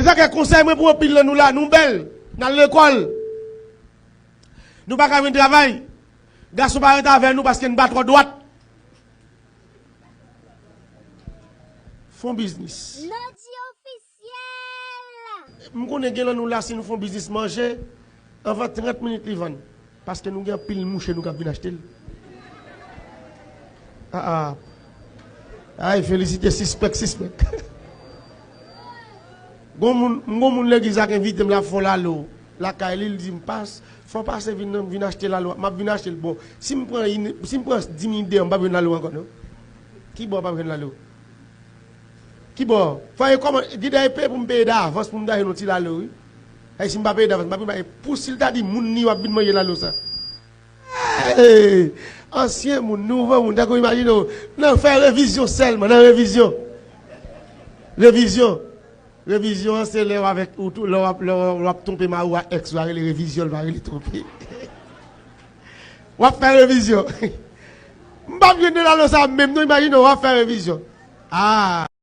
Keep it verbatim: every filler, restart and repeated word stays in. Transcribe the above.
Tanke konsèy mwen pou anpil nan nou la, nou bèl, n al lekòl. Nou pa ka jwenn travay. Gason pa rete avè nou paske n pa twò dwat. Fon biznis. Nodi ofisyèl. M konnen gen nan nou la, si nou fon biznis manje, anvan trant minit li vann. Paske nou gen anpil mouche nou k ap vin achte l. Ah, ah. Ay, felisite, sispèk, sispèk. Gon moun, m gon moun legliz la k envite m, l ap fè lalo lakay li, li di m, "Pas, fò w pase vin, vin achte lalo a." M ap vin achte l. Bon, si m pran, si m pran dis minit deyò, m p ap jwenn lalo ankò, non. Ki bò m p ap jwenn lalo? Ki bò? Fò e kòman, gide e peye pou m peye davans pou m ta jwenn yon ti lalo, wi. E si m pa peye davans, m pa vin bay pou si l ta di moun ni w ap vin manje lalo sa. Hey! Ansyen moun, nouvo moun, tankou imajine w, nan fè revizyon sèlman, nan revizyon. Revizyon. Revizyon an se lè w avèk ou tou, lè w ap, lè w ap twonpe mari w ak èks ou a, rele revizyon, l pa rele twonpe. W ap fè revizyon. M p ap jwenn de lalo sa menm non, imajine w ap fè revizyon. Ah!